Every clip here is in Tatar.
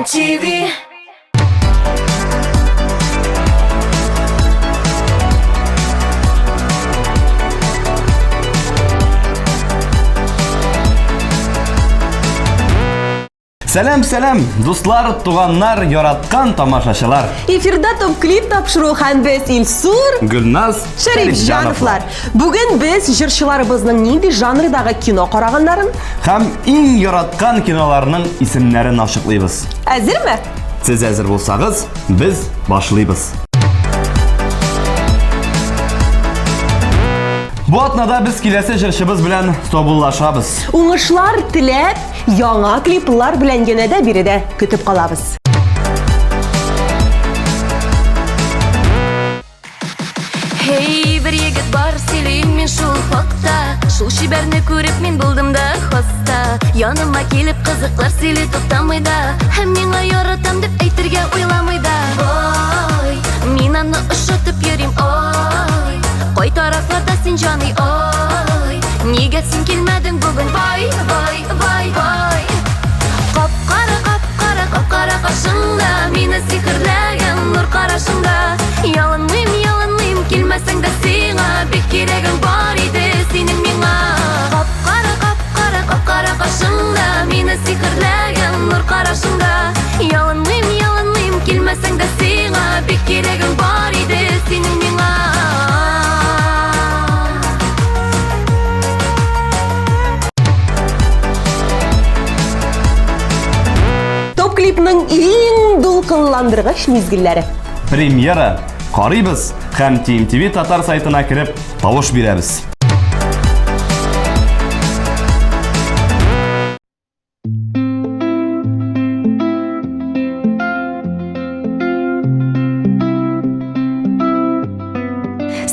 TMTV. Сәлам, сәлам, дуслар, туганнар, яраткан тамашачылар. Эфирда топ клип тапшыру һәм без Илсур Гөлназ Шәрифҗановлар. Бүген без җырчыларыбызның нинди жанрдагы кино караганнарын һәм иң яраткан киноларның исемнәрен ачыклыйбыз. Әзерме? Сез әзер булсагыз, без башлыйбыз. Бу атнада без киләсе җырчыбыз белән саубуллашабыз. Уңышлар теләп, яңа клиплар белән янә дә биредә көтеп калабыз. Hey, бер егет бар, сөйлим мин шул хакта. Шул чибәрне күреп мин булдым да хаста. Яныма килеп кызыклар сөйли туктамый да. Һәм миңа яратам дип әйтергә уйламый да. Ой, мин аны ошатып йөрим, ой. Кай тарафларда син, җаный, ой. Нигә син килмәдең бүген, вай, вай, вай, вай. Кап-кара, кап-кара, кап-кара кашыңда, мине сихерләгән нур карашыңда. Ялынмыйм, ялынмыйм, килмәсәң дә сиңа, бик кирәгең бар иде синең миңа. Кап-кара, кап-кара, кап-кара кашыңда, мине сихерләгән нур карашыңда. Ялынмыйм, ялынмыйм, килмәсәң дә сиңа, бик кирәгең бар иде синең миңа. Топ клипның иң дулкынландыргыч мизгелләре. Премьера. Карыйбыз һәм TMTV татар сайтына кереп тавыш бирәбез.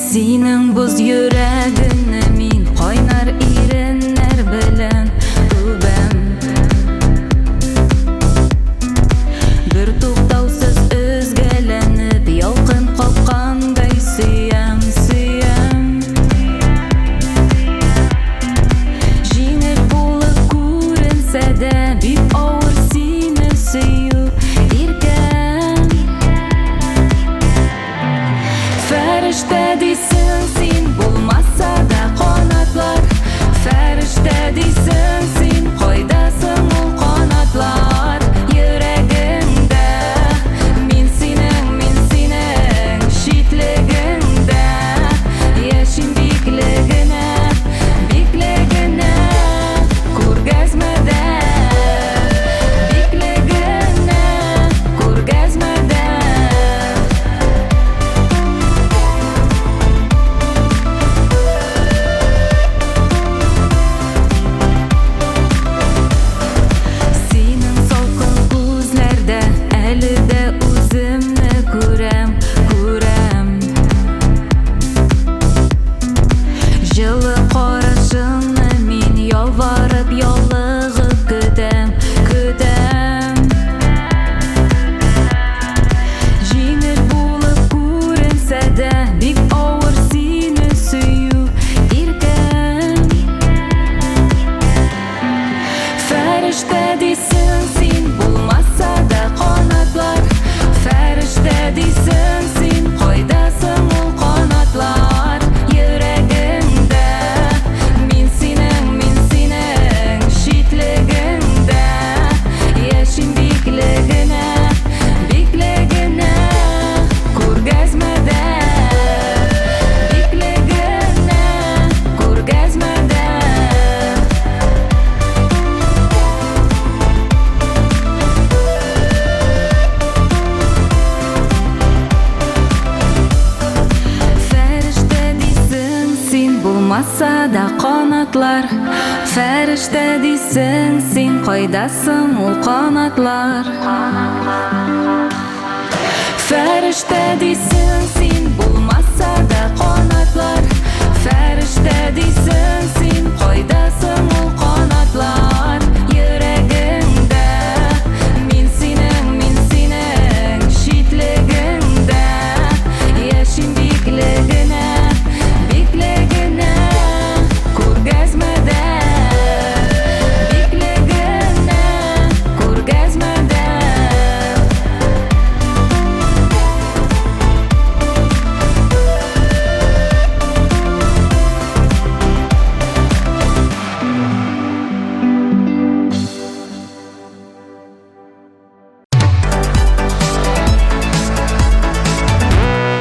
Синең боз йөрәгеңне мин кайнар иреннәр белән үбәм. Бер туктаусыз өзгәләнеп, ялкын капкандай сөям, сөям. Җиңел булып күренсә дә, бик авыр сине сөю, иркәм. Фәрештә дисең син, булмаса да канатлар. Фәрештә дисең син, кайда соң ул канатлар? Йөрәгеңдә, мин синең, мин синең читлегеңдә. Яшим биклегенә, биклегенә, күргәзмәдә. Биклегенә, күргәзмәдә. Синең салкын күзләрдә әле дә үземне күрәм, күрәм. Җылы карашыңны мин ялварып, ялыгып көтәм, көтәм. Җиңел булып күренсә дә, бик авыр сине сөю, иркәм. Фәрештә дисең син, булмаса да канатлар. Фәрештә дисең син, кайда соң ул канатлар? Йөрәгеңдә, мин синең, мин синең читлегеңдә. Яшим биклегенә, биклегенә, күргәзмәдә. Биклегенә, күргәзмәдә. Фәрештә дисең син, булмаса да канатлар. Фәрештә дисең син, кайда соң ул канатлар? Фәрештә дисең син, булмаса да канатлар. Фәрештә дисең син, кайда соң ул канатлар? Йөрәгеңдә, мин синең, мин синең читлегеңдә. Яшим биклегенә, биклегенә, күргәзмәдә. Биклегенә, күргәзмәдә.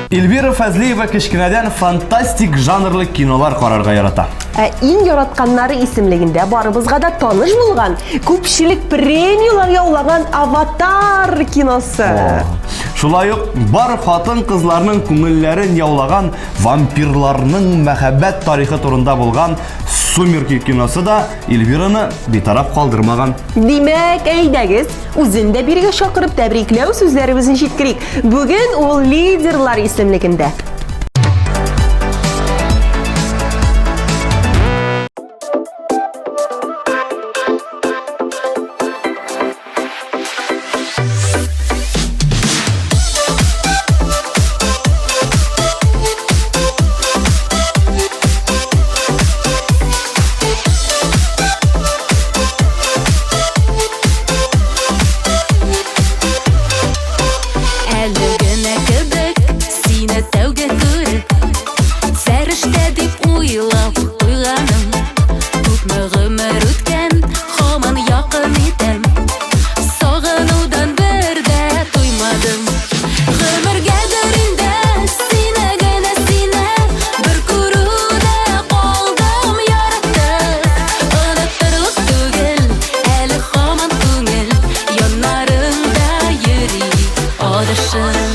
Эльвира Фәзлиева кечкенәдән фантастик жанрлы кинолар карарга ярата. Ә иң яратканнары исемлегендә барыбызга да таныш булган, күпчелек премияләр яулаган Аватар киносы. Шулай ук бар хатын-кызларның күңелләрен яулаган вампирларның мәхәббәт тарихы турында булган Сумерки киносы да Эльвираны битараф калдырмаган. Димәк, әйдәгез, үзен дә бирегә чакырып тәбрикләү сүзләребезне җиткерик. Бүген ул лидерлар исемлегендә. Әле генә кебек сине тәүге күреп, Фәрештә дип уйлап куйганым. Күпме гомер үткән, һаман якын итәм. Сагынудан бер дә туймадым. Гомергәдер инде сине генә сине бер күрүдә калдым яратып. Оныттырлык түгел, әле һаман күңел яннарыңда йөри адашып.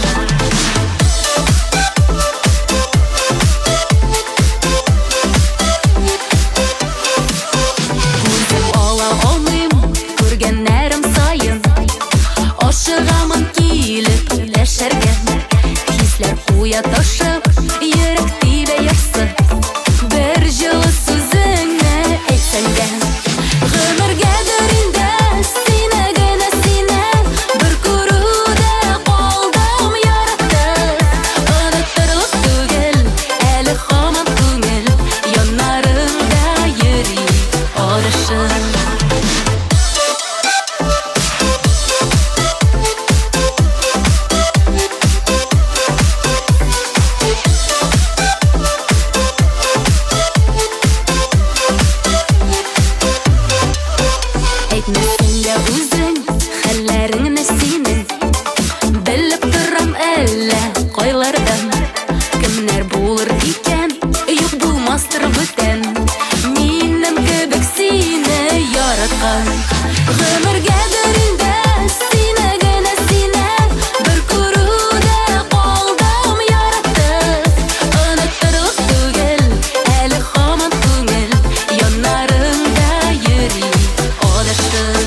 Күзем ала алмыйм күргәннәрем саен. Ашыгамын килеп ләшәргә. Хисләр куя ташып, йөрәк тибә ярсып. Бер җылы сүзеңне әйтсәң дә. Гомергәдер инде сине генә сине бер күрүдә калдым яратып. Оныттырлык түгел, әле һаман күңел яннарыңда йөри адашып. Әйтмәсең дә үзең хәлләреңне синең. Белеп торам әллә кайлардан. Кемнәр булыр икән, юк булмастыр бүтән. Минем кебек сине яраткан. Гомергәдер инде сине генә сине бер күрүдә калдым яратып. Оныттырлык түгел, әле һаман күңел яннарыңда йөри адашып.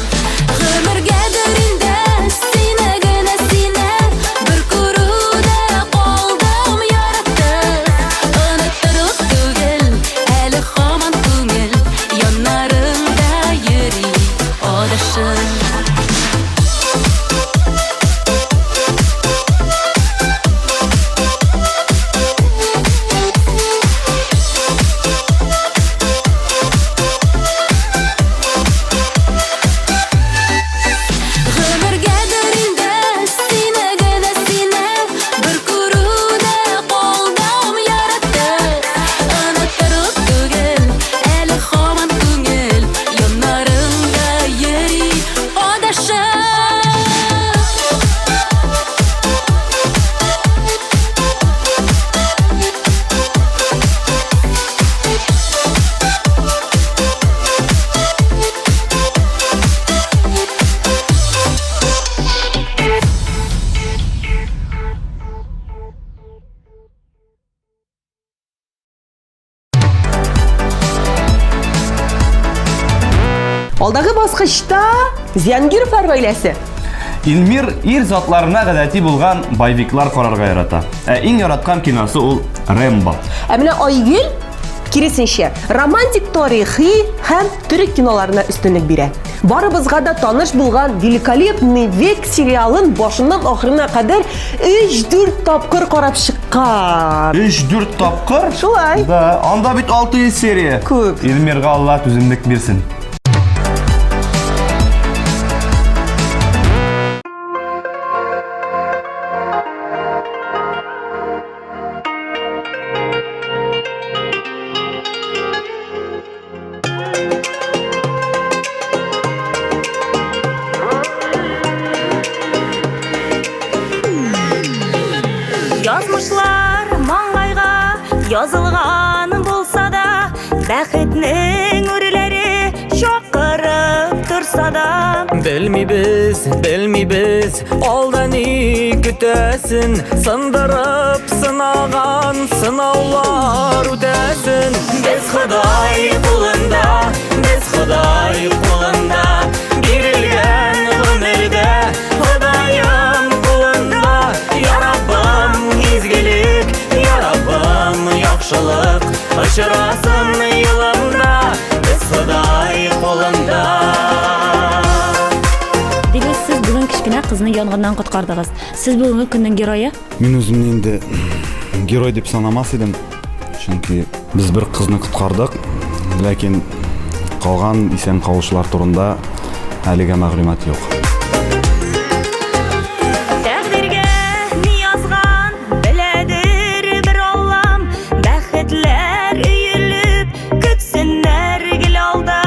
Гомергәдер инде сине генә сине бер күрүдә калдым яратып. Оныттырлык түгел, әле һаман күңел яннарыңда йөри адашып. Гомергәдер инде сине генә сине бер күрүдә калдым яратып. Оныттырлык түгел, әле һаман күңел яннарыңда йөри адашып. Алдагы баскычта Зиангировлар гаиләсе. Илмир ир затларына гадәти булган боевиклар карарга ярата. Ә иң яраткан киносы ул Рэмбо. Ә менә Айгөл киресенчә, романтик тарихи һәм төрек киноларына өстенлек бирә. Барыбызга да таныш булган Великолепный век сериалын башыннан ахырына кадәр 3-4 тапкыр карап чыккан. 3-4 тапкыр? Шулай. Да, анда бит 600 серия. Күп. Илмирга Алла түземлек бирсен. Язмышлар. язылган булса да, бәхетнең үрләре чакырып торса да. Белмибез, белмибез, алда ни көтәсен, сындырып сынаган сынаулар үтәсен. Без Ходай кулында, без Ходай кулында, бирелгән гомердә Ходаем кулында. Я Раббым, изгелек, я Раббым, яхшылык очрасын юлымда, без Ходай кулында. Димәк, сез бүген кечкенә кызны янгыннан коткардыгыз. Сез бүгенге көннең герое? Мин үземне инде герой дип санамас идем, чөнки без бер кызны коткардык, ләкин калган исән калучылар турында әлегә мәгълүмат юк. Тәкъдиргә ни язган, беләдер бер Аллам, бәхетләр өелеп, көтсеннәр гел алда.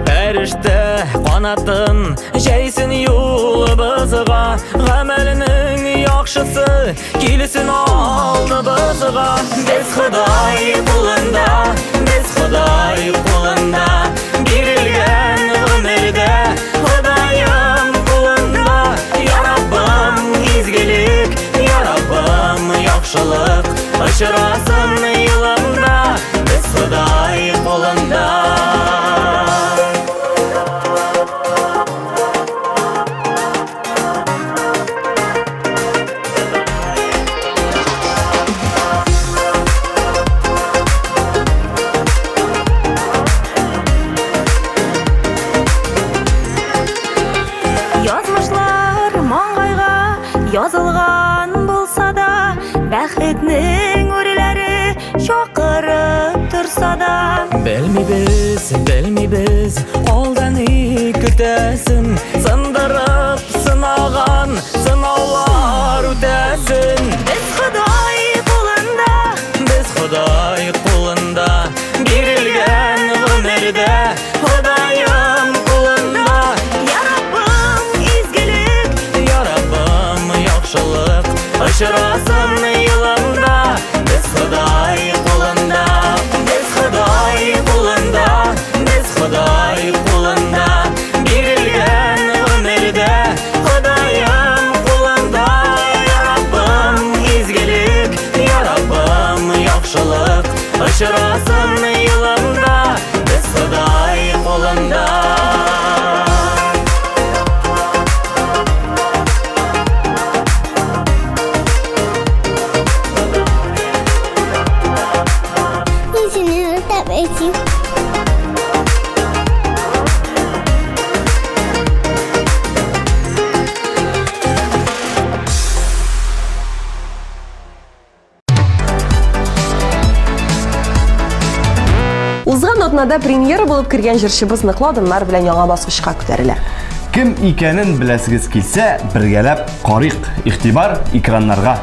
Фәрештә канатын җәйсен юлыбызга, гамәленең яхшысы килсен алдыбызга. Без Ходай кулында, без Ходай кулында, бирелгән гомердә Ходаем кулында. Я Раббым, изгелек, я Раббым, яхшылык очрасын юлымда, без Ходай кулында. Язмышлар маңгайга язылган булса да, бәхетнең үрләре чакырып торса да. Белмибез, белмибез, алда ни көтәсен, сындырып сынаган сынаулар үтәсен. Без Ходай кулында, без Ходай кулында, бирелгән гомердә Ходаем кулында. Я Раббым, изгелек, я Раббым, яхшылык очрасын юлымда, без Ходай кулында, без Ходай кулында, без Ходай кулында, бирелгән гомердә Ходаем кулында. Я Раббым, изгелек, я Раббым, яхшылык очрасын юлымда, без Ходай кулында. Мин сине яратам, әти. Узган атнада премьера булып кергән җырчыбыз ныклы адымнар белән яңа баскычка күтәрелә. Кем икәнен беләсегез килсә, бергәләп карыйк. Игътибар экраннарга.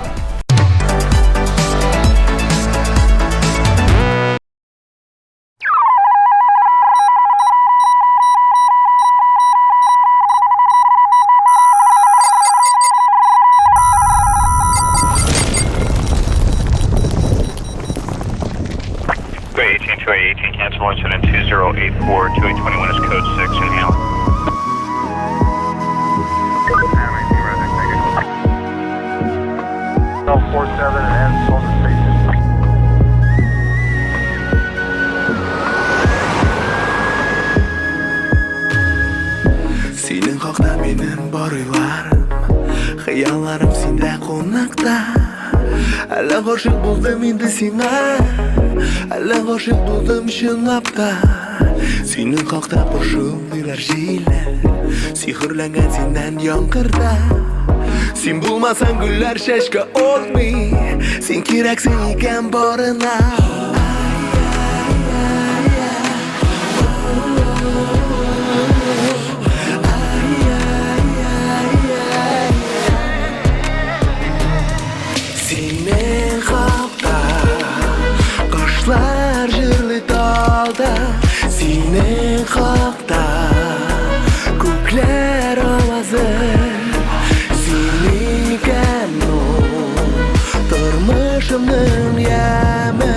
Gray 18, 2818, cancel incident 2084, 2821 is code 6 in Allen. L 47 and N on the station. Синең хакта минем бар уйларым, хыялларым синдә кунакта. Әллә гашыйк булдым инде сиңа, әллә гашыйк булдым чынлап та. Синең хакта пышылдыйлар җилләр, сихерләнгән синнән яңгырда. Син булмасаң гөлләр чәчкә атмый, син кирәксең икән барына. Синең хакта кошлар җырлый талда, синең хакта күкләр авазы. Син икән ул тормышымның яме,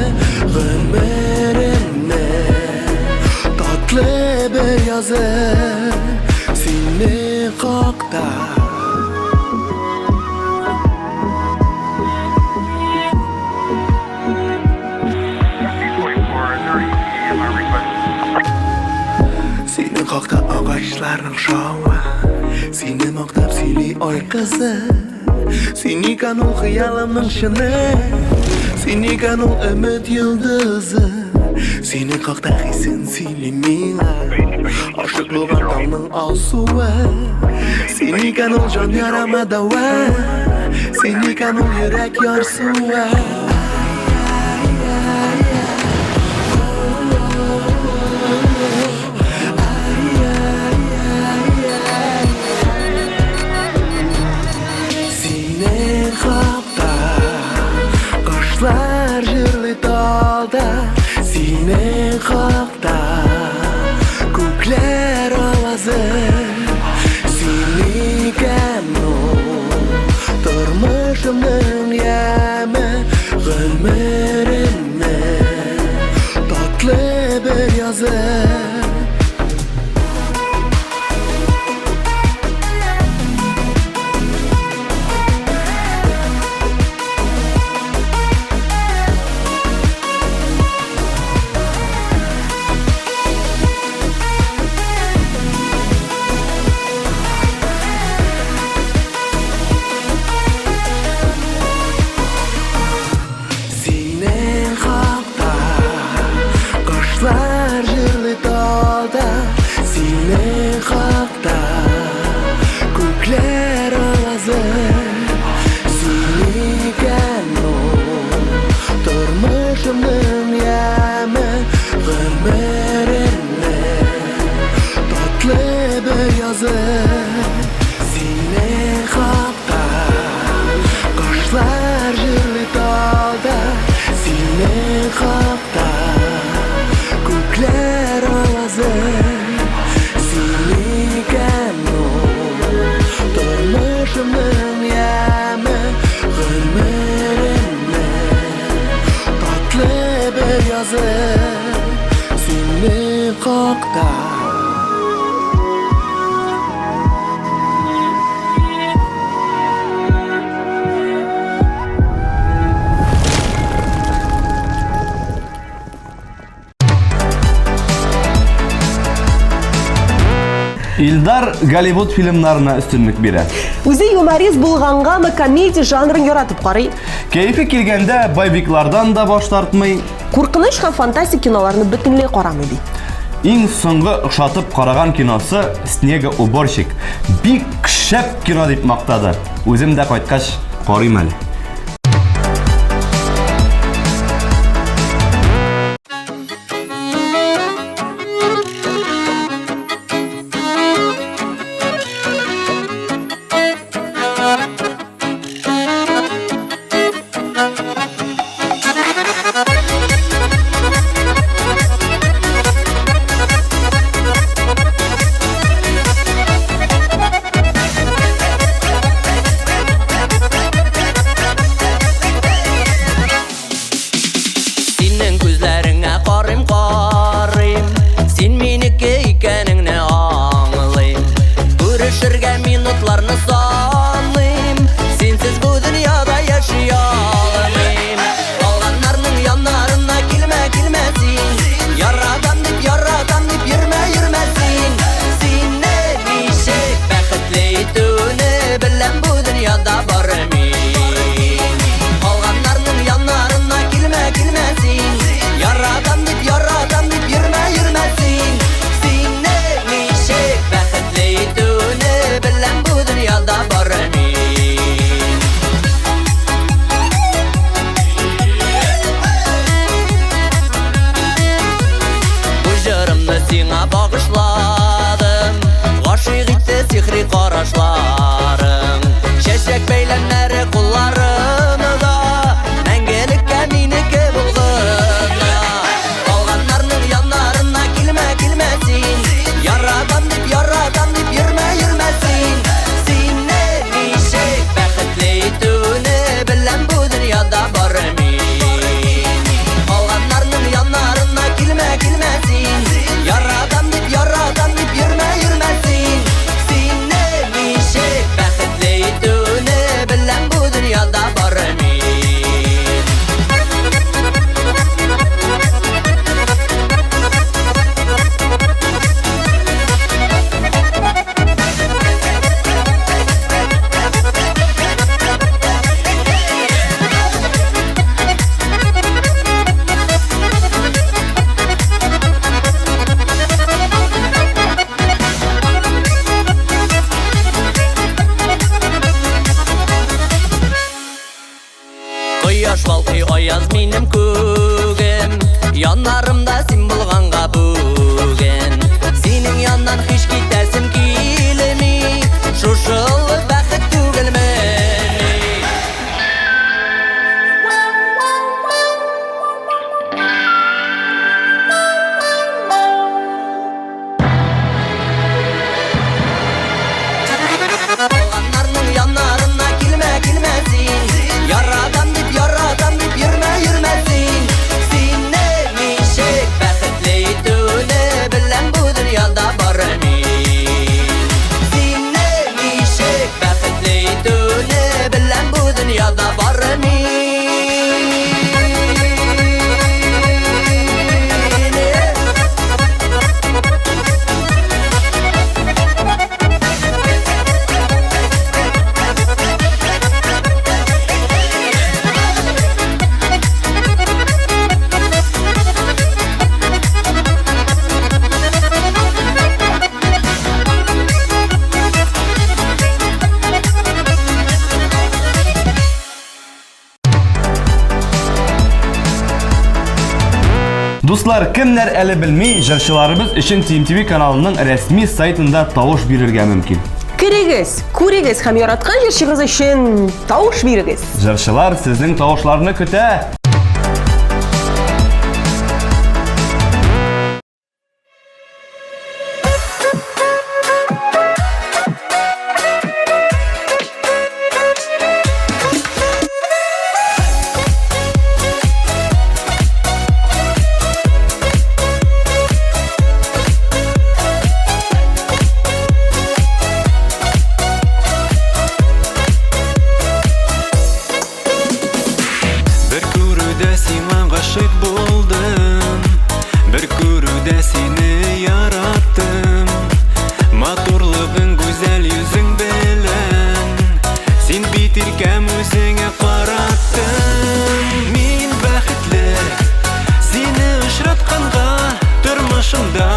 Агачларның шавы Сине мактап сөйли ай кызы. Син икән ул хыялымның чыны, Син икән ул өмет йолдызы. Синең хакта хисен сөйли миңа Ашык булган таңның алсуы. Син икән ул җан ярама дәва, Син икән ул йөрәк ярсуы. Синең хакта кошлар җырлый талда, Синең хакта күкләр авазы. Син икән ул тормышымның яме, Гомеремнең татлы бер язы. Синең хакта кошлар җырлый талда, Синең хакта күкләр авазы. Син икән ул тормышымның яме, Гомеремнең татлы бер язы. Синең хакта кошлар җырлый талда, Синең хакта күкләр авазы. Син икән ул тормышымның яме, Гомеремнең татлы бер язы. Синең хакта. Илдар Голливуд фильмнарына өстенлек бирә. Үзе юморист булгангамы, комедия жанрын яратып карый. Кәефе килгәндә боевиклардан да баш тартмый. Куркыныч һәм фантастик киноларны бөтенләй карамый ди. Иң соңгы ошатып караган киносы Снегоуборщик. Бик шәп кино дип мактады. Үзем дә кайткач карыйм әле. Синең күзләреңә карыйм, карыйм, Син минеке икәнеңне аңлыйм. Күрешергә минутларны саныйм, Синсез бу дөньяда яши алмыйм. Калганнарның яннарына килмә, килмә син. Яратам дип, яратам дип йөрмә, йөрмә син. Сине ничек бәхетле итүне беләм, бу дөньяда бар мин. Калганнарның яннарына килмә, килмә син. Яратам дип, яратам дип йөрмә, йөрмә син. Сине ничек бәхетле итүне беләм, бу дөньяда бар мин. Бу җырымны сиңа багышладым, Гашыйк итте сихри карашларың. Чәчәк бәйләмнәре кулларымда, Мәңгелеккә минеке булгын. Калганнарның яннарына килмә, килмә син. Яратам дип, яратам дип йөрмә, йөрмә син. Сине ничек Кояш балкый, аяз минем күгем. Яннарымда син булганга бүген. Синең яннан һич китәсем килми. Шушы олы бәхет түгелмени? Калганнарның яннарына килмә, килмә син. Яратам дип, яратам дип йөрмә, йөрмә син. Сине ничек бәхетле итүне беләм бу дөньяда бары мин. Сине ничек бәхетле итүне беләм бу дөньяда бары мин. Дуслар, кемнәр әле белми, җырчыларыбыз өчен TMTV каналының рәсми сайтында тавыш бирергә мөмкин. Керегез, күрегез һәм яраткан җырчыгыз өчен тавыш бирегез. Җырчылар сезнең тавышларны көтә. Бер күрүдә сиңа гашыйк булдым, Бер күрүдә сине яраттым. Матурлыгың гүзәл йөзең белән, Син бит иркәм үзеңә караттың. Мин бәхетле, сине очратканга, Тормышымда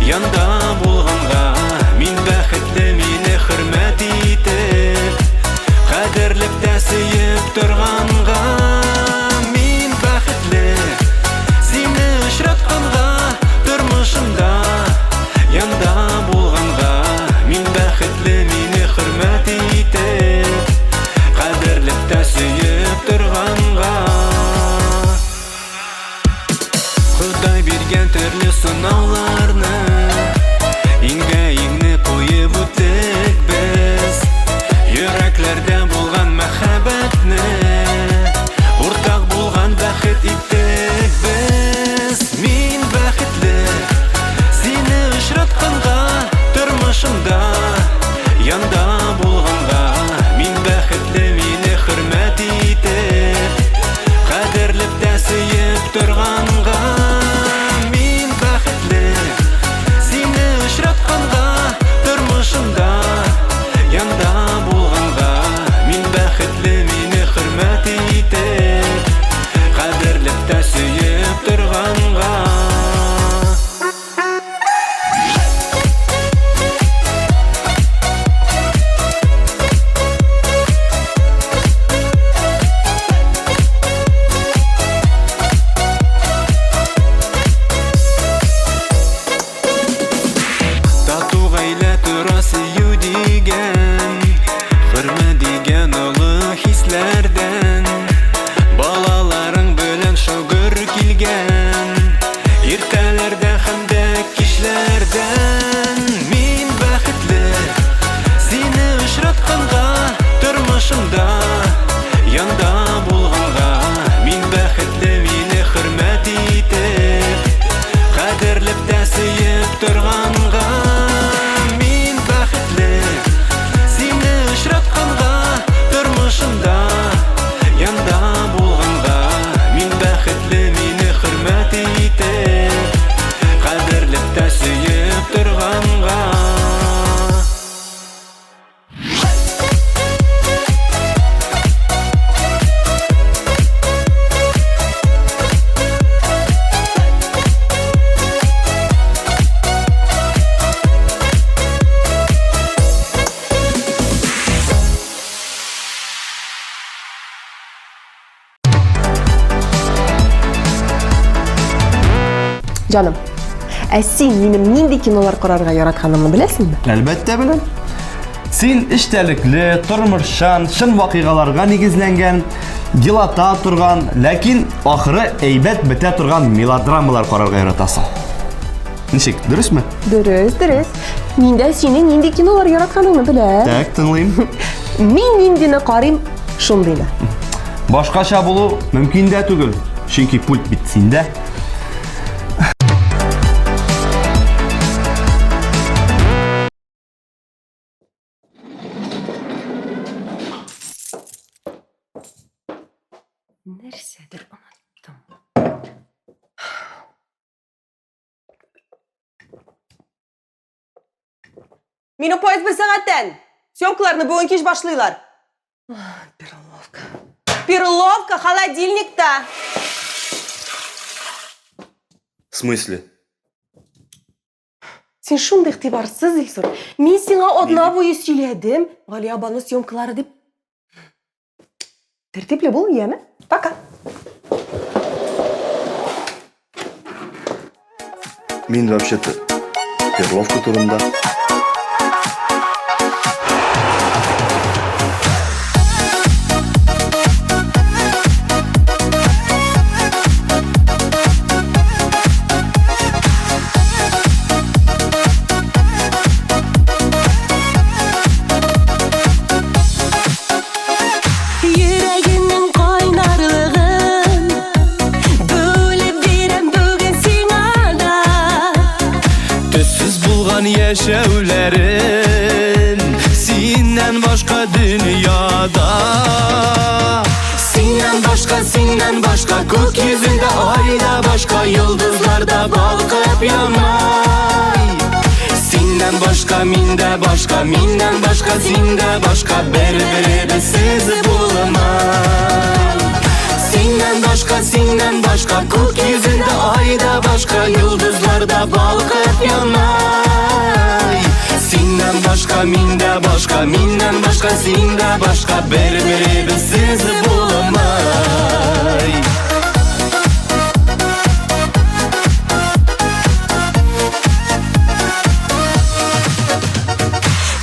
янда булганга. Мин бәхетле, мине хөрмәт итеп, Кадерләп тә сөеп торганга. Мин бәхетле, сине очратканга, Тормышымда янда булганга. Мин бәхетле, мине хөрмәт итеп, Кадерләп тә сөеп торганга. Ходай биргән төрле сынауларны Иңгә иңне куеп үттек без. Йөрәкләрдә булган мәхәббәтне Уртак булган бәхет иттек без. Мин бәхетле, сине очратканга, Тормышымда янда булганга. Мин бәхетле, мине хөрмәт итеп, Кадерләп тә сөеп торганга. Мин бәхетле, сине очратканга, Тормышымда янда булганга. Мин бәхетле, мине хөрмәт итеп, Кадерләп тә сөеп торганга. Тату гаилә тора сөю дигән, Хөрмәт дигән олы хисләрдән. Балаларың белән шөгер килгән Иртәләрдә һәм дә кичләрдән. Мин бәхетле, сине очратканга, Тормышымда янда булганга. Мин бәхетле, мине хөрмәт итеп, Кадерләп тә сөеп торганга. Мин бәхетле, сине очратканга, Тормышымда янда булганга. Мин бәхетле, мине хөрмәт итеп, Кадерләп тә сөеп торганга. Җаным, ә син минем нинди кинолар карарга яратканымны беләсеңме? Әлбәттә беләм. Син эчтәлекле, тормышчан, чын вакыйгаларга нигезләнгән, елата торган, ләкин ахыры әйбәт бетә торган мелодрамалар карарга яратасың. Ничек, дөресме? Дөрес, дөрес. Мин дә синең нинди кинолар яратканыңны беләм. Так, тыңлыйм. Мин ниндине карыйм, шундыйны. Башкача булу мөмкин дә түгел, чөнки пульт бит синдә. Нәрсәдер оныттым. Минем поезд бер сәгатьтән. Съемкаларны бүген кич башлыйлар. Перловка. Перловка холодильникта. В смысле? Син шундый игътибарсыз, Илсур. Мин сиңа атна буе сөйләдем. Галиябану съемкалары дип. Тәртипле бул, яме? Пока. Мин вообще-то перловка турында. Йөрәгемнең кайнарлыгын бүлеп бирәм бүген сиңа да. Төссез булган яшәүләрем Синнән башка дөньяда. Синнән башка, синнән башка күк йөзендә ай да башка, йолдызлар да балкып янмай. Синнән башка мин дә башка, миннән башка син дә башка, бер-беребезсез булмай. Синнән башка, синнән башка күк йөзендә ай да башка, йолдызлар да балкып янмай. Синнән башка мин дә башка, миннән башка син дә башка, бер-беребезсез булмай.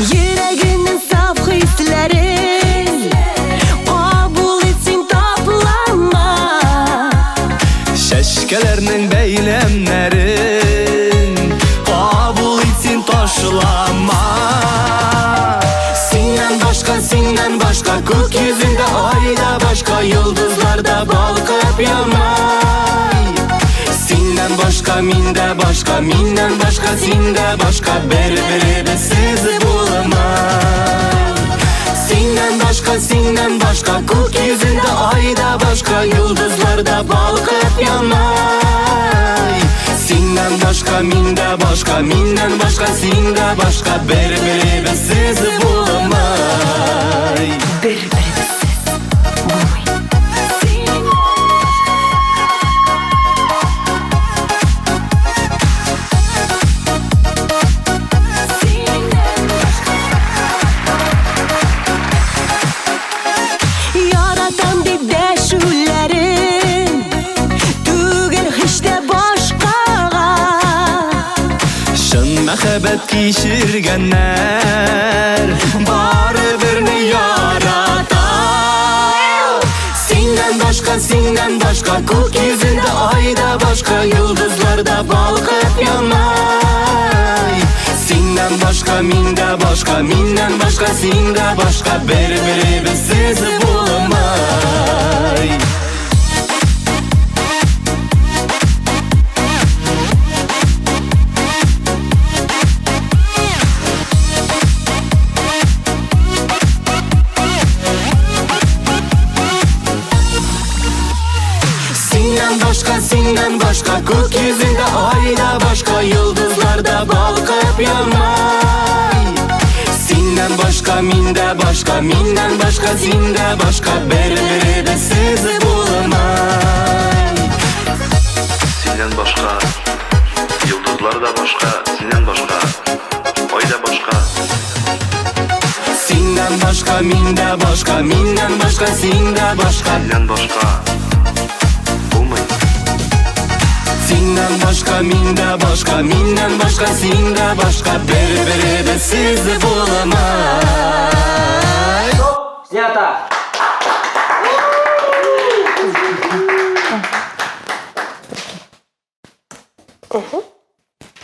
Йөрәгеңнең саф хисләрен кабул ит син, тапланма. Чәчкәләрнең бәйләмнәрен кабул ит син, ташлама. Синнән башка, синнән башка күк йөзендә ай да башка, йолдызлар да балкып янмай. Синнән башка мин дә башка, миннән башка син дә башка, бер-беребезсез булмай. Синнән башка, синнән башка күк йөзендә ай да башка, йолдызлар да балкып янмай. Синнән башка мин дә башка, миннән башка син дә башка, бер-беребезсез булмай. Бер-беребезсез булмый. Яратам дип дәшүләрен түгел һич тә башкага. Чын мәхәббәт кичергәннәр бары берне ярата. Синнән башка, синнән башка күк йөзендә ай да башка, йолдызлар да балкып янмай. Синнән башка мин дә башка, миннән башка син дә башка, бер-беребезсез булмай. Синнән башка, синнән башка күк йөзендә ай да башка, йолдызлар да балкып янмай. Синнән башка мин дә башка, миннән башка син дә башка, бер-беребезсез булмай. Синнән башка йолдызлар да башка, синнән башка ай да башка. Синнән башка мин дә башка, миннән башка син дә башка. Синнән башка булмый. Синнән башка миндә башка, миннән башка синдә башка, бер-беребезсез булмай. Снято!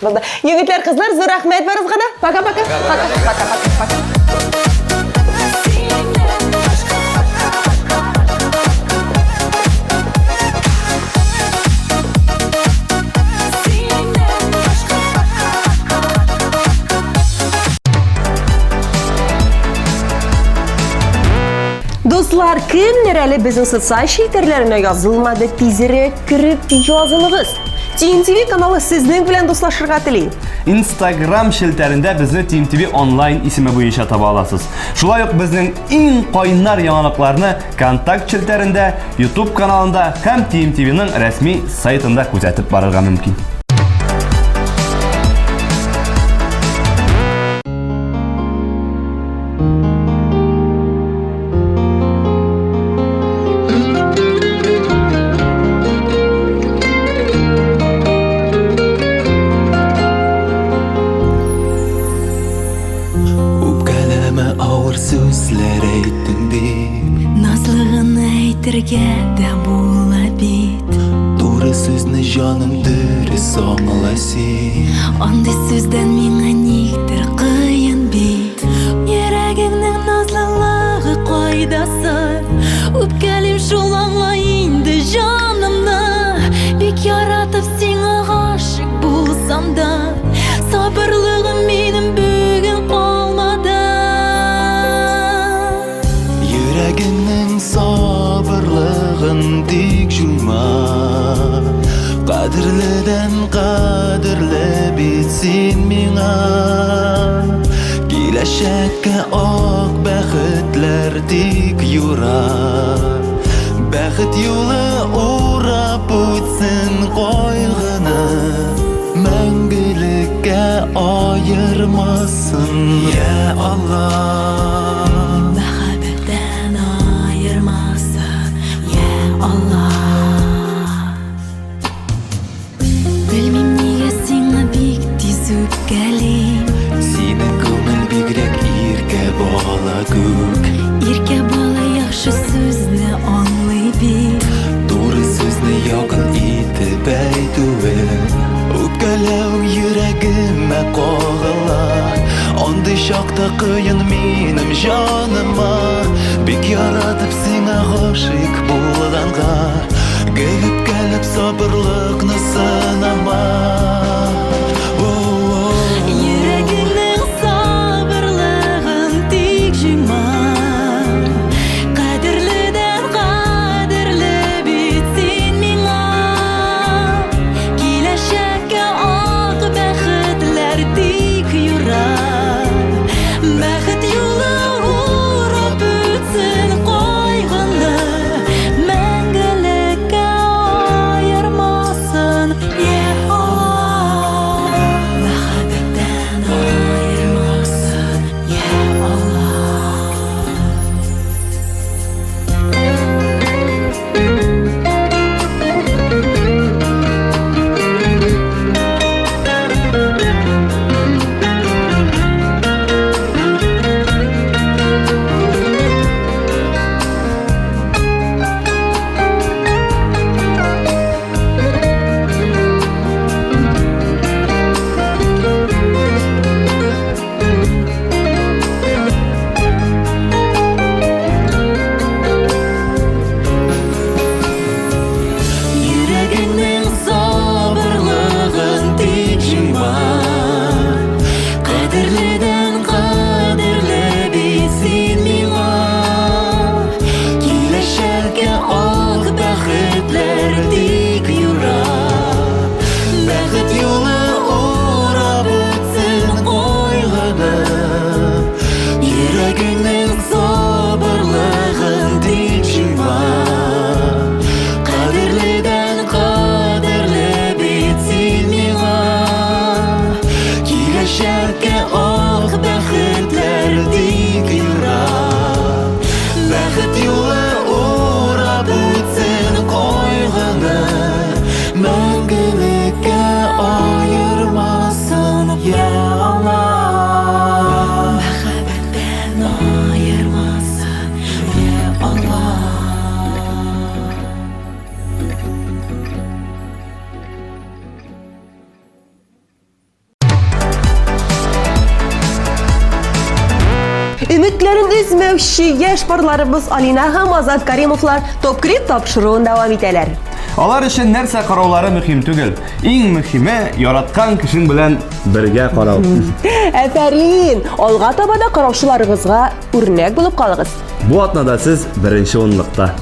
Булды. Егетләр, кызлар, зур рәхмәт барыгызга да. Пока-пока. Пока, пока, пока, пока. Дуслар, кемнәр әле безнең социаль челтәрләренә язылмады, тизрәк кереп язылыгыз. TMTV каналы сезнең белән дуслашырга тели. Инстаграм челтәрендә безне TMTV онлайн исеме буенча таба аласыз. Шулай ук безнең иң кайнар яңалыкларны Контакт челтәрендә, YouTube каналында һәм TMTV-ның рәсми сайтында күзәтеп барырга мөмкин. Үпкәләмә авыр сүзләр әйттең дип. Назлы гына әйтергә дә була бит. Туры сүзне җаным дөрес аңла син. Андый сүздән миңа никтер кыен бит. Йөрәгеңнең назлылыгы кайда соң? Үпкәлим шул аңла инде җанымны. Бик яратып сиңа гашыйк булсам да, сабырлыгым минем бүген калмады. Йөрәгеңнең сабырлыгын тик җуйма. Кадерледән кадерле бит син миңа. Киләчәккә ак бәхетләр тик юра. Бәхет юлы урап үтсен кайгыны. Мәңгелеккә аермасын, я Алла. Мәхәббәттән аермасын, я Алла. Белмим нигә сиңа бик тиз үпкәлим. Синең күңел бигрәк иркә бала күк. Иркә бала яхшы сүзне аңлый бит. Туры сүзне якын итеп әйтүе. Үпкәләү йөрәгемә кагыла. Андый чакта кыен минем җаныма. Бик яратып сиңа гашыйк булганга. Гел үпкәләп сабырлыкны сынама. Йөрәгеңнең сабырлыгын тик җуйма. Кадерледән кадерле бит син миңа. Киләчәккә ак бәхетләр тик юра. Бәхет юлы урап үтсен кайгыны. Мәңгелеккә аермасын, Өметләрен өзмәүче яшь парларыбыз Алина һәм Азат Каримовлар Топ-клип тапшыруын дәвам итәләр. Алар өчен нәрсә караулары мөһим түгел. Иң мөһиме, яраткан кешең белән бергә карау. Әфәрин! Алга таба да караучыларыгызга үрнәк булып калыгыз. Бу атнада сез беренче унлыкта.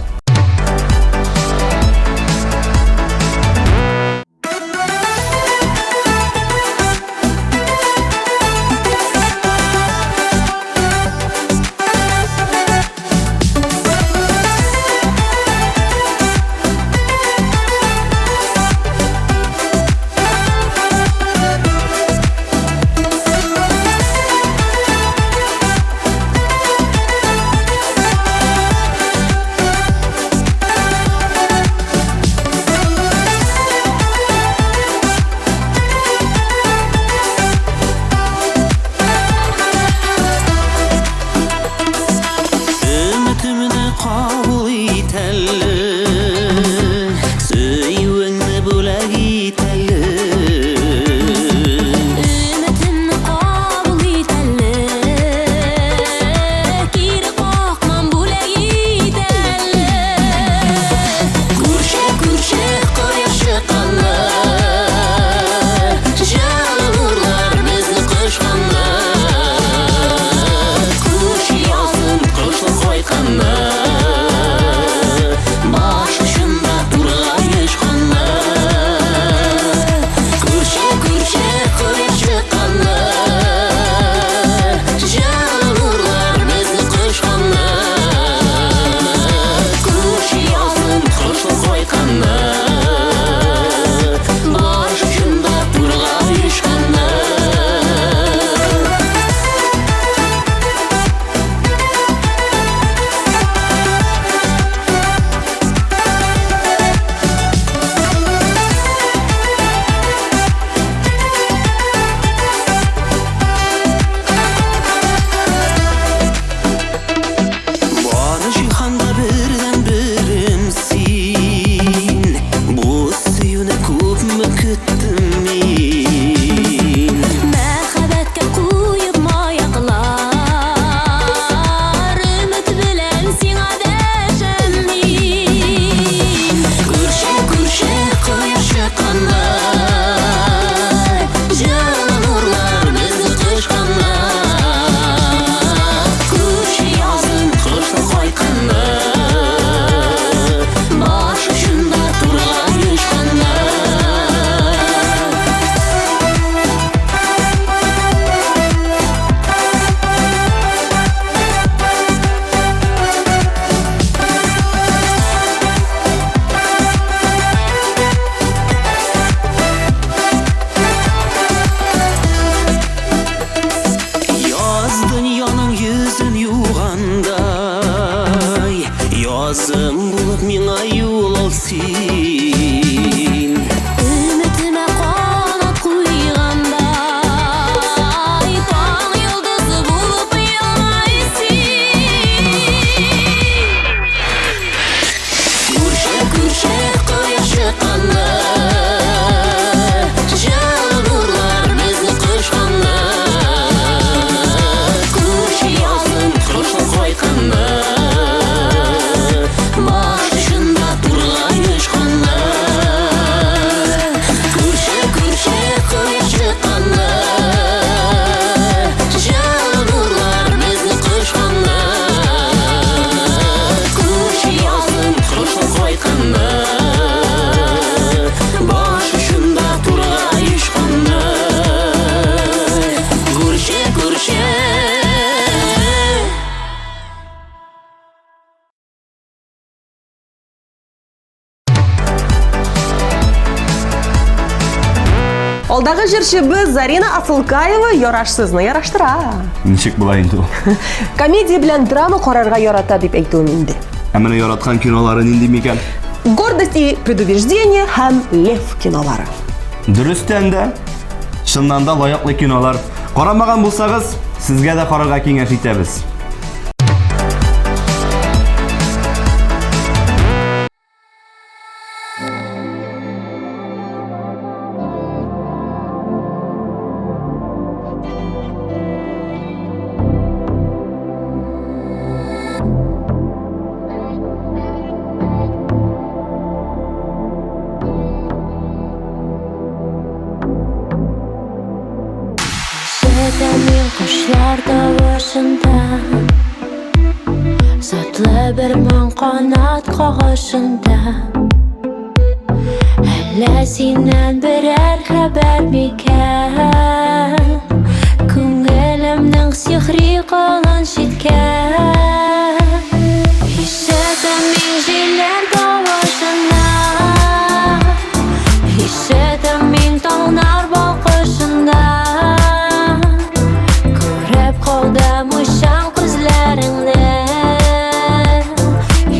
Өметемне кабул ит әле, Сөюеңне бүләк ит әле. Өметемне кабул ит әле, Кире какмам бүләк ит әле. Күрше, күрше, кояш чыкканда, Җылы нурлар безне кочканда, Күрше язын кошлар кайтканда, Баш очында тургай очканда. Күрше, күрше, кояш чыкканда, Җылы нурлар безне кочканда, Күрше язын кошлар кайтканда, Баш очында тургай очканда. Бар җиһанда бердән-берем син, Бу сөюне күпме көттем мин. Мәхәббәткә куеп маяклар, Өмет белән сиңа дәшәм мин. Күрше, күрше, кояш чыкканда, Җылы нурлар безне кочканда, Күрше язын кошлар кайтканда, Баш очында тургай очканда. Яз дөньяның йөзен югандай, Язым булып миңа юл ал син. Өметемә канат куйгандай, Таң йолдызы булып елмай син. Күрше, күрше, кояш чыкканда, Җылы нурлар безне кочканда, Күрше язын кошлар кайтканда, Баш очында тургай очканда. Күрше, күрше, кояш чыкканда, Җылы нурлар безне кочканда, Күрше язын кошлар кайтканда, Баш очында тургай очканда. Күрше, күрше. Алдагы җырчыбыз Зарина Асылкаева ярашсызны яраштыра. Ничек була инде ул? Комедия белән драма карарга ярата дип әйтүем инде. Ә менә яраткан кинолары нинди микән? Гордость и предубеждение һәм Лев кинолары. Дөрестән дә, чыннан да лаеклы кинолар. Карамаган булсагыз, сезгә дә карарга киңәш итәбез. агачында. Затлы бер моң канат кагышында. Әллә синнән берәр хәбәр микән? Күңелемнең сихри колын читкән. Ишетәм мин җилләр тавышында. Ишетәм мин таңнар балкышында. Күреп калдым уйчан күзләреңне.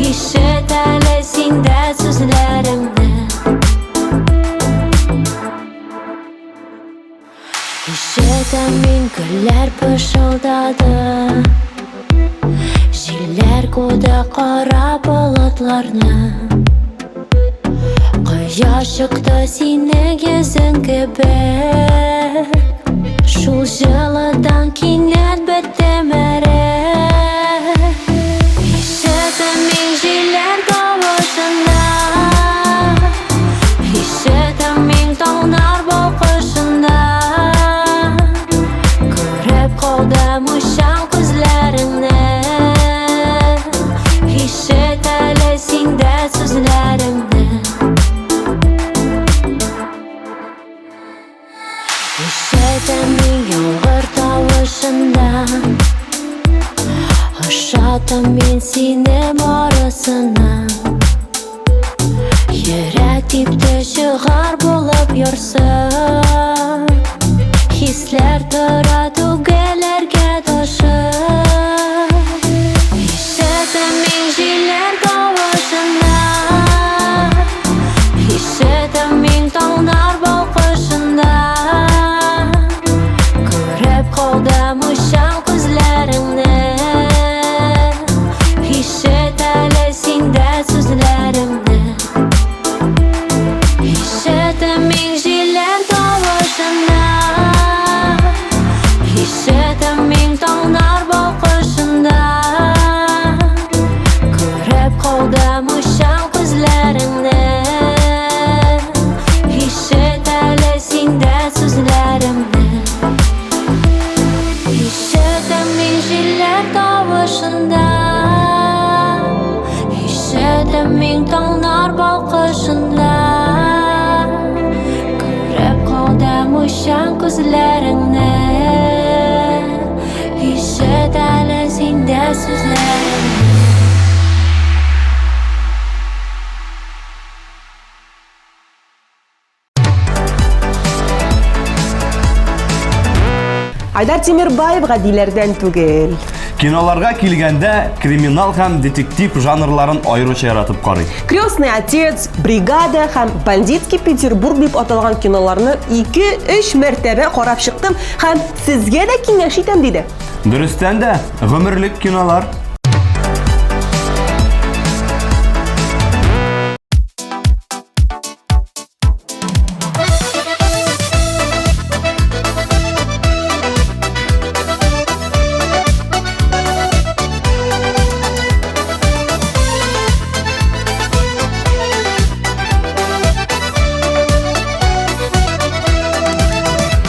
Ишет әле син дә сүзләремне. Ишетәм мин гөлләр пышылдады. Җилләр куды кара болытларны. Кояш чыкты синең йөзең кебек. Шул җылыдан кинәт беттем эреп. Ишетәм мин җилләр тавышында. Ишетәм мин таңнар балкышында. Күреп калдым уйчан күзләреңне. Ишет әле син дә сүзләремне. Ишетәм мин яңгыр тавышында. Ошатам мин сине барысына. Йөрәк типте чыгар булып ярсып. Хисләр тора түгеләргә ташып. Ишетәм мин җилләр тавышында. Ишетәм мин таңнар балкышында. Күреп калдым уйчан күзләреңне. Ишет әле син дә сүзләремне. Ишетәм мин җилләр тавышында. Ишетәм мин таңнар балкышында. Күреп калдым уйчан күзләреңне. Ишет әле син дә сүзләремне. Ишетәм мин җилләр тавышында. Ишетәм мин таңнар балкышында. Күреп калдым уйчан күзләреңне. Ишет әле син дә сүзләремне. Айдар Тимирбаев гадиләрдән түгел. Киноларга килгәндә, криминал һәм детектив жанрларын аеруча яратып карый. Крестный отец, Бригада һәм Бандитский Петербург дип аталган киноларны 2-3 мәртәбә карап чыктым һәм сезгә дә киңәш итәм, диде. Дөрестән дә, гомерлек кинолар.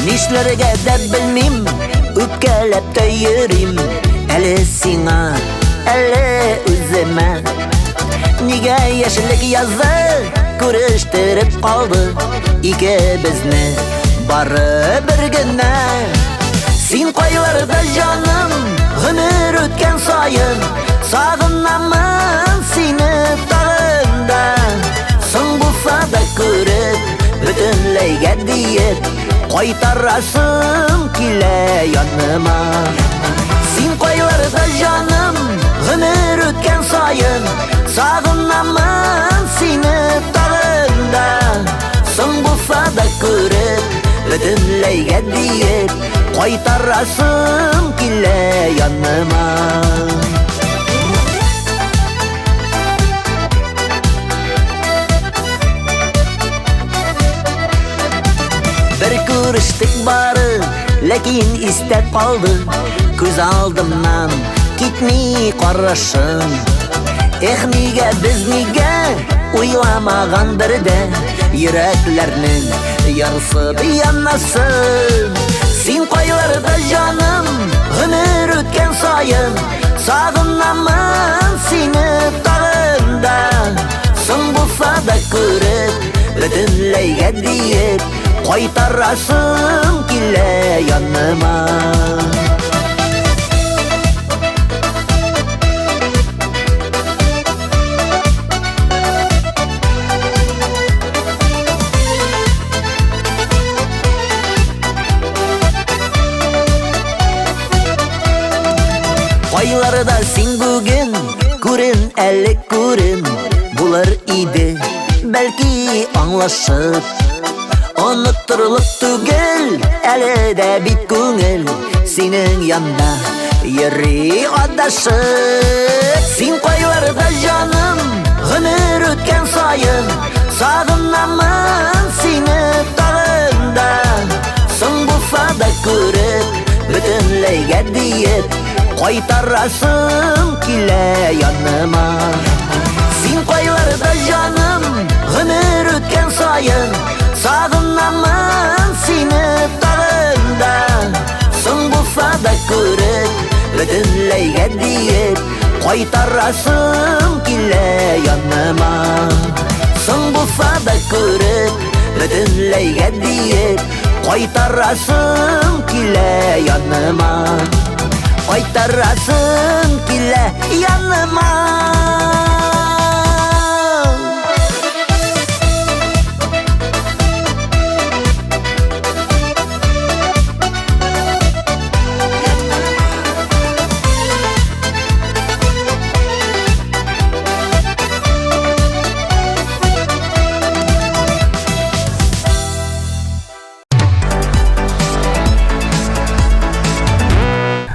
Нишләргә дә белмим, үпкәләп тә йөрим. Әле сиңа, әле үземә. Нигә яшьлек язы күрештереп калды икебезне бары бер генә. Син кайларда, җаным, гомер үткән саен сагынамын сине тагын да. Соң булса да күреп, бөтенләйгә диеп, кайтарасым килә яныма. Син кайларда, җаным, гомер үткән саен сагынамын сине тагын да. Соң булса да күреп, бөтенләйгә диеп, кайтарасым килә яныма. Бер күрештек бары, ләкин истә калды. Күз алдымнан китми карашың. Эх, нигә без нигә уйламаган бердә йөрәкләрнең ярсып янасын. Син кайларда, җаным, гомер үткән саен сагынамын сине тагын да. Соң булса да күреп, бөтенләйгә диеп, кайтарасым килә яныма. Кайларда син бүген, күрен әле күрен, булыр иде, бәлки аңлашып. Оныттырылып түгел, әле дә бит күңел синең янда йөри адашып. Син кайларда, җаным, гомер үткән саен сагынамын сине тагын да. Соң булса да күреп, бөтенләйгә диеп, кайтарасым килә яныма. Син кайларда, җаным, гомер үткән саен сагынамын сине тагын да. Соң булса да күреп, бөтенләйгә диеп, кайтарасым килә яныма. Соң булса да күреп, бөтенләйгә диеп, кайтарасым килә яныма. Кайтарасым килә яныма.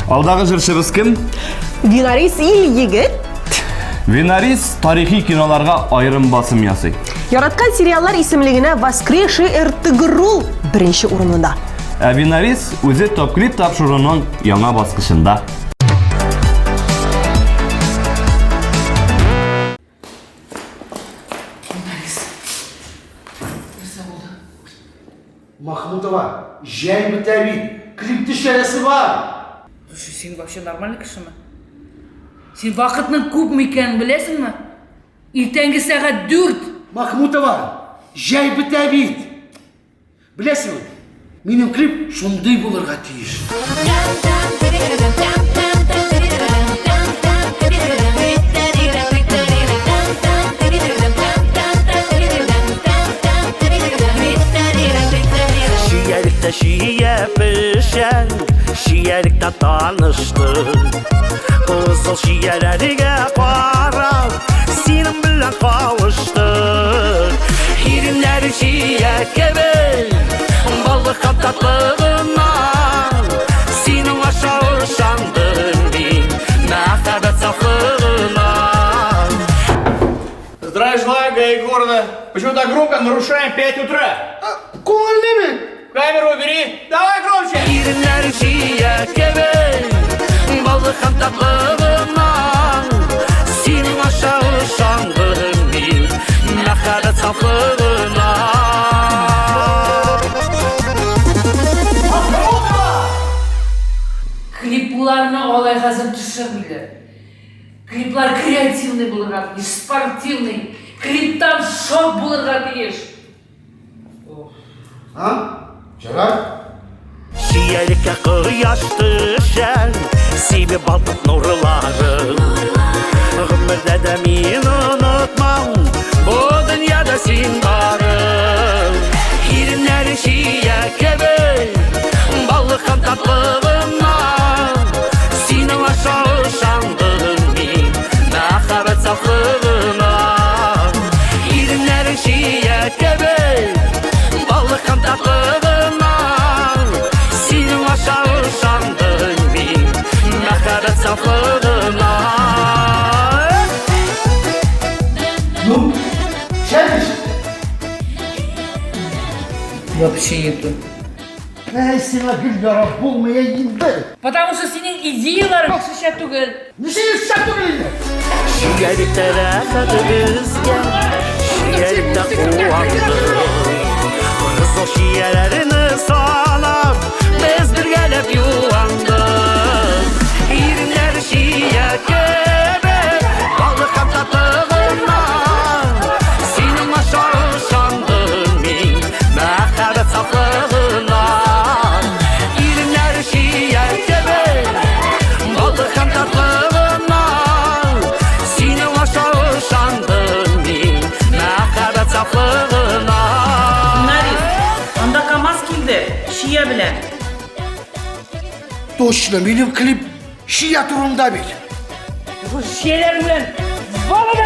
Алдагы җырчыбыз кем? Винарис Ил-егет. Винарис тарихи киноларга аерым басым ясый. Яраткан сериаллар исемлегенә Воскресший Эртыгрул беренче урынында. Ә Винарис үзе топ-клип тапшыруның яңа баскычында. Махмутова, җәй бетә бит, клип төшерәсе бар. Слушай, син вообще нормальный кешеме? Син вакытның күпме икәнен беләсеңме? Иртәнге сәгать 4. Махмутова, җәй бетә бит. Беләсеңме, минем клип шундый булырга тиеш. Чиялектә чия пешә, чиялектә таныштык. Кызыл чияләргә карап, синең белән кавыштык. Иреннәре чия кебек, баллы һәм татлы гына. Синең аша ышандым мин, мәхәббәт сафлыгына. Здравия желаю, Гая Егоровна. Почему так громко нарушаем 5 утра? Күңелле бит. Камеру убери. Давай громче. Иреннәре чия кебек, баллы һәм татлы гына. Синең аша ышандым мин, мәхәббәт сафлыгына. Клипларны алай хәзер төшермиләр. Клиплар креативный булырга тиеш, спортивный. Клиптан шок булырга тиеш. А? Ярар. Чиялеккә кояш төшә, сибеп балкып нурлары. Гомердә дә мин онытмам, бу дөньяда син барың. Иреннәре чия кебек, баллы һәм татлы гына. Синең аша ышандым мин, мәхәббәт сафлыгына. Иреннәре чия кебек, баллы һәм татлы гына. Синең аша ышандым мин, мәхәббәт сафлыгына. Ну, шәп. Вообще не то. Әй, сиңа гел ярап булмый инде. Потому что синең идеяларың шәп түгел. Ничек шәп түгел инде? Чиялектә рәхәт безгә, чиялектә куандык. Кызыл чияләрне санап, без Бергәләп юандык. Иреннәр чия кебек, балык һәм татлы гына. Синең аша ышандым мин, мәхәббәт сафлыгына. Иреннәр чия кебек, балык һәм татлы гына. Синең аша ышандым мин, мәхәббәт сафлыгына. Нарис, анда КамАЗ килде, чия белән. Точно, минем клип чия турында бит. Чияләр белән балада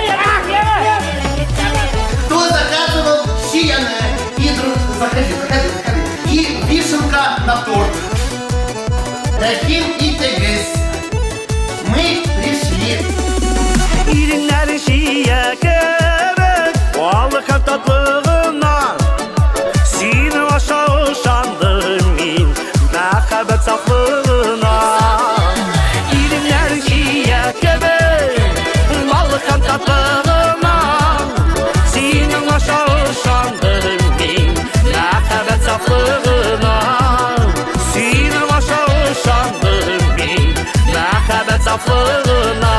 Кто заказывал чияны? И, заходи, заходи, заходи. И вишенка на торт. Рәхим итегез. Мы пришли. Иреннәр чия кебек, балык һәм татлы гына. Синең аша ышандым мин, мәхәббәт сафлыгына. Иреннәр чия кебек, балык һәм татлы гына. Синең аша ышандым мин, мәхәббәт сафлыгына. Синең аша ышандым мин, мәхәббәт сафлыгына.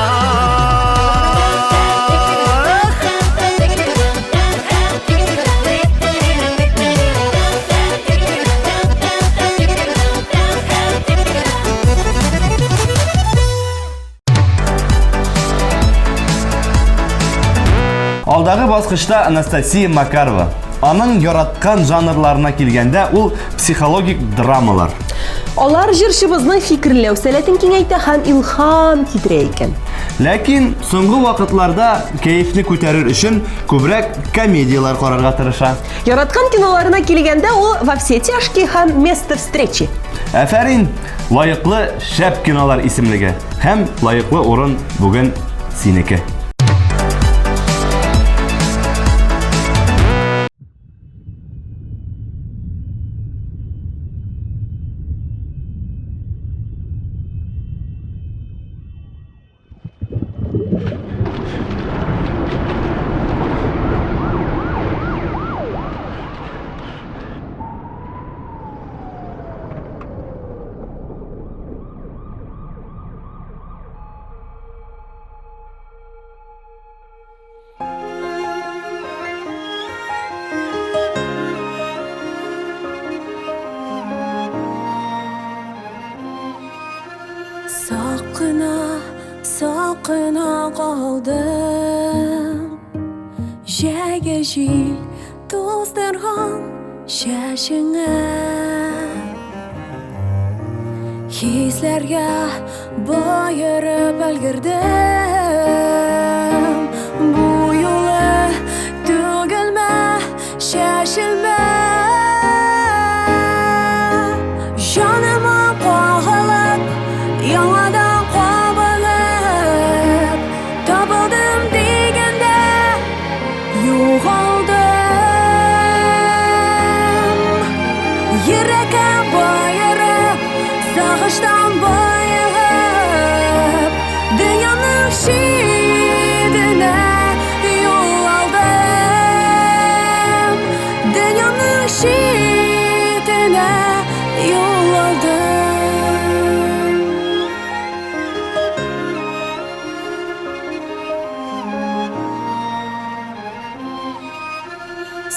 Алдагы баскычта Анастасия Макарова. Аның яраткан жанрларына килгәндә, ул психологик драмалар. Алар җырчыбызның фикерләү сәләтен киңәйтә һәм илһам китерә икән. Ләкин соңгы вакытларда кәефне күтәрер өчен күбрәк комедияләр карарга тырыша. Яраткан киноларына килгәндә, ул «Во все тяжкие» һәм «Место встречи». Афәрин, лаеклы шәп кинолар исемлеге һәм лаеклы урын бүген синеке. Сак кына, сак кына калдым. Җәйге җил туздырган чәчеңә. Хисләргә боерып өлгердем. Бу юлы түгелмә, чәчелмә. Җаныма кагылып, яңадан кабынып, табылдым дигәндә югалдым. Йөрәккә боерып, сагыштан боегып, дөньяның читенә юл алдым. Дөньяның читенә юл алдым.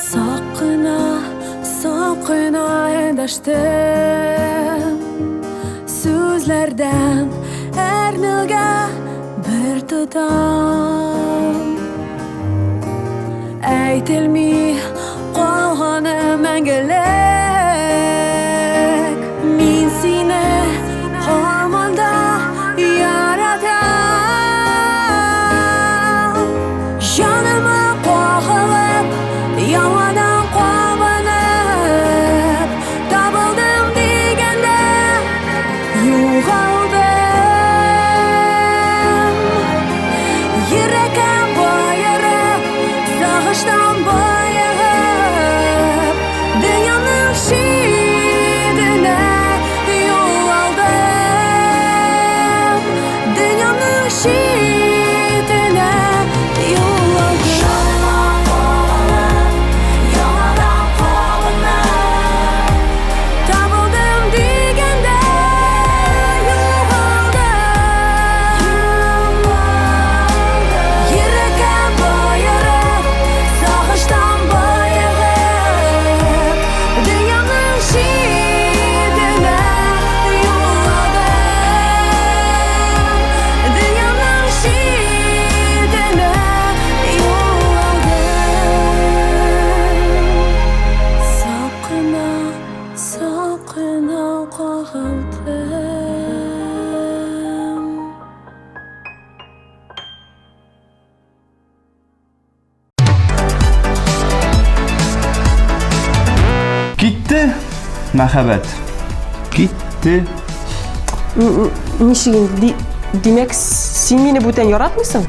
Сак кына, сак кына эндәштем. Сүзләрдән әрнүгә бер тотам. Әйтелми калганы мәңгелек. Мин сине һаман да яратам. Җаныма кагылып, яңадан кабынып, табылдым дигәндә югалдым. Йөрәккә боерып, сагыштан боегып, дөньяның мәхәббәт. Китте. Ничек инде? Димәк, син мине бүтән яратмыйсың?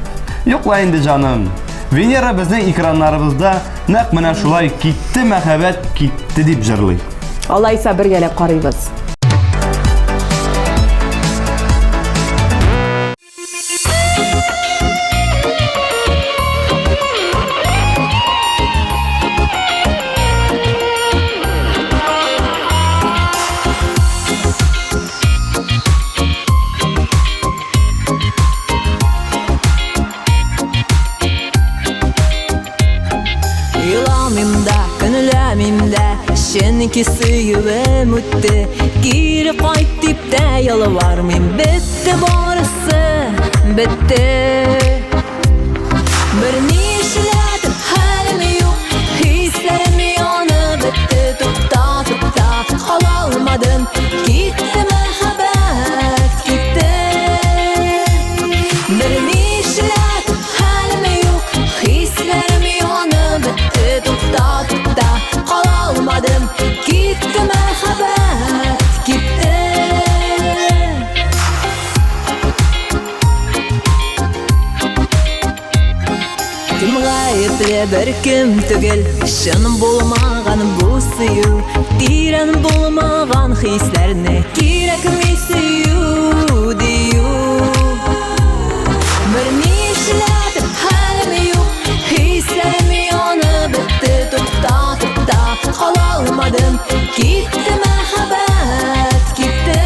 Юк ла инде, җаным. Венера безнең экраннарыбызда нәкъ менә шулай китте мәхәббәт, китте дип җырлый. Алайса бергәләп карыйбыз. Еламыйм да, көнләмим дә, чөнки сөюем үтте. Кире кайт дип тә ялвармыйм, бетте барысы, бетте. Берни эшләтеп хәлем юк, хисләрем янып бетте. Тукта, тукта, кала алмадым, китте мәхәббәт, китте. Берни эшләтеп хәлем юк, хисләрем янып бетте. Тукта, тукта, кала алмадым, китте мәхәббәт, китте. Кем гаепле бер кем түгел, чын булмаган бу сөю, тирән булмаган хисләрне кирәкми сөю дию. Берни эшләтеп хәлем юк, хисләрем янып бетте. Тукта, тукта, кала алмадым, китте мәхәббәт, китте.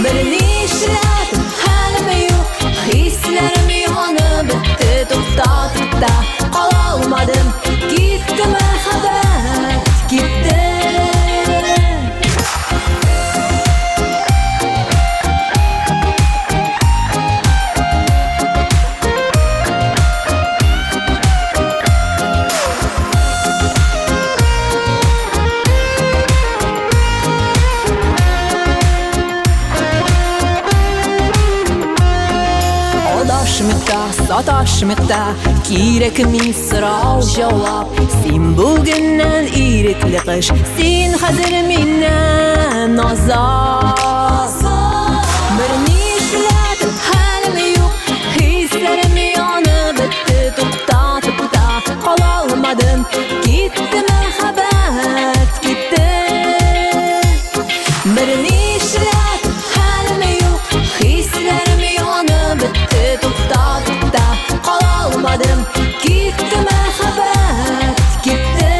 Берни эшләтеп хәлем юк, хисләрем янып бетте. Тукта, тукта, кала алмадым, китте мәхәббәт, китте. Адашмыйк та, саташмыйк та, кирәкми сорау җавап. Син бүгеннән ирекле кыш, син хәзер миннән азат. Берни эшләтеп хәлем юк, хисләрем янып бетте. Тукта, тукта, кала алмадым, китте мәхәббәт, китте. Берни эшләтеп хәлем юк, хисләрем янып бетте. Тукта, тукта, кала алмадым, китте мәхәббәт, китте.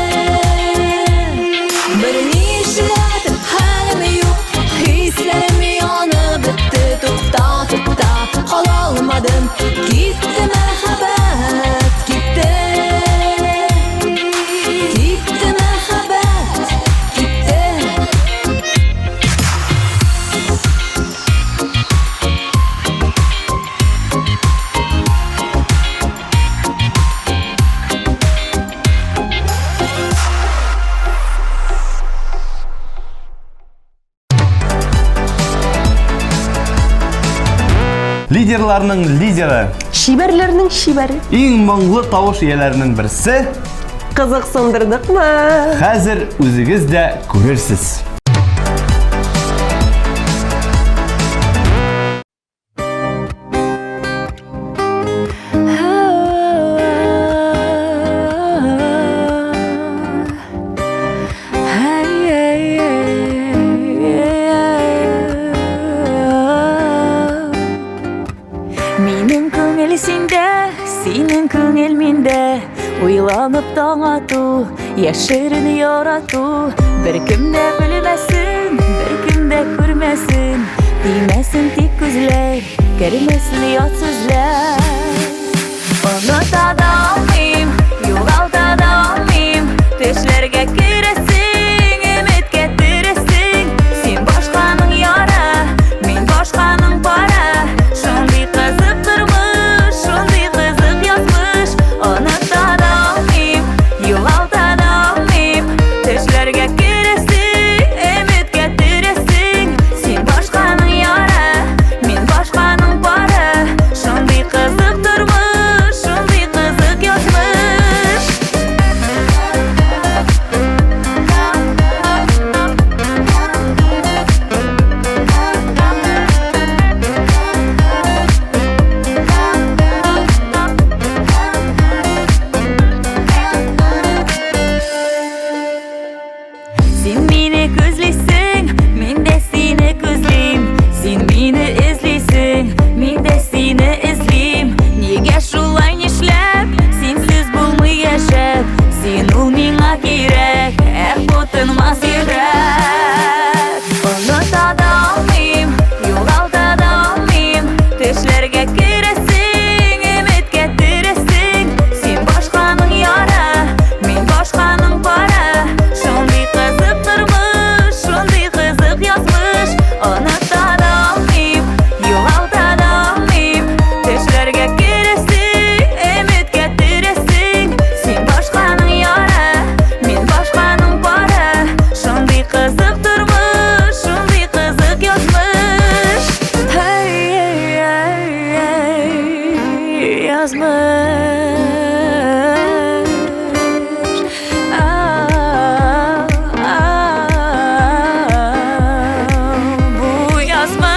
Берни эшләтеп хәлем юк, хисләрем янып бетте. Тукта, тукта, кала алмадым, китте мәхәббәт, китте. Китте мәхәббәт, китте. Лидерларның лидеры. Чибәрләрнең чибәре. Иң моңлы тавыш ияләренең берсе. Кызыксындырдыкмы? Хәзер үзегез дә күрерсез. Минем күңел синдә, синең күңел миндә. Уйланып таң ату, яшерен ярату. Беркем дә белмәсен, беркем дә күрмәсен. Тимәсен тик күзләр, кермәсен ят сүзләр. Оныта да алмыйм, югалта да алмыйм. Төшләргә керәсең, өметкә тересең. Син башканың яры, мин башканың пары. Шундый кызык тормыш, шундый кызык язмыш. Оныта да алмыйм, югалта да алмыйм. Төшләргә керәсең, өметкә тересең. Син башканың яры, мин башканың пары. Шундый кызык язмыш. Бу язмыш.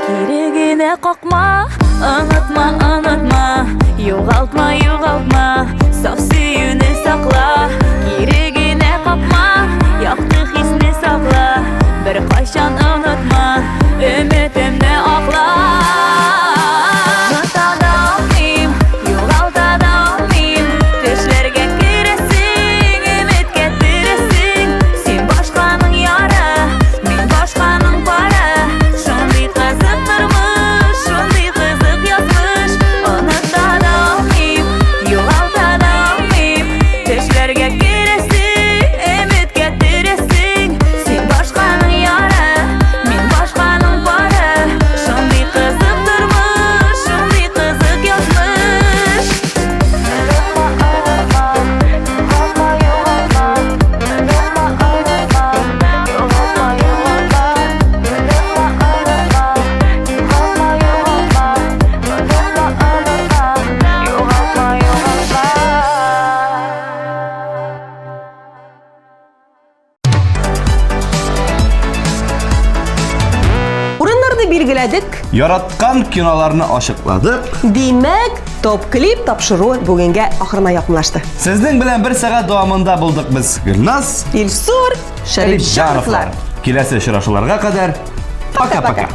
Кире генә какма, онытма, онытма, югалтма, югалтма, саф сөюне сакла. Кире генә какма, якты хисне сакла, беркайчан онытма, өметемне акла. Оныта да алмыйм, югалта да алмыйм, төшләргә керәсең, өметкә тересең. Син башканың яры, мин башканың пары. Шундый кызык тормыш, шундый кызык язмыш. Оныта да алмыйм, югалта да алмыйм. Төшләргә керәсең, өметкә тересең. Син башканың яры, мин башканың пары. Шундый кызык тормыш, шундый кызык язмыш. Урыннарны билгеләдек. Яраткан киноларны ачыкладык. Димәк, топ клип тапшыру бүгенгә ахырына якынлашты. Сезнең белән бер сәгать дәвамында булдык без Гөлназ, Илсур Шәрипҗановлар. Киләсе очрашуларга кадәр пока-пока.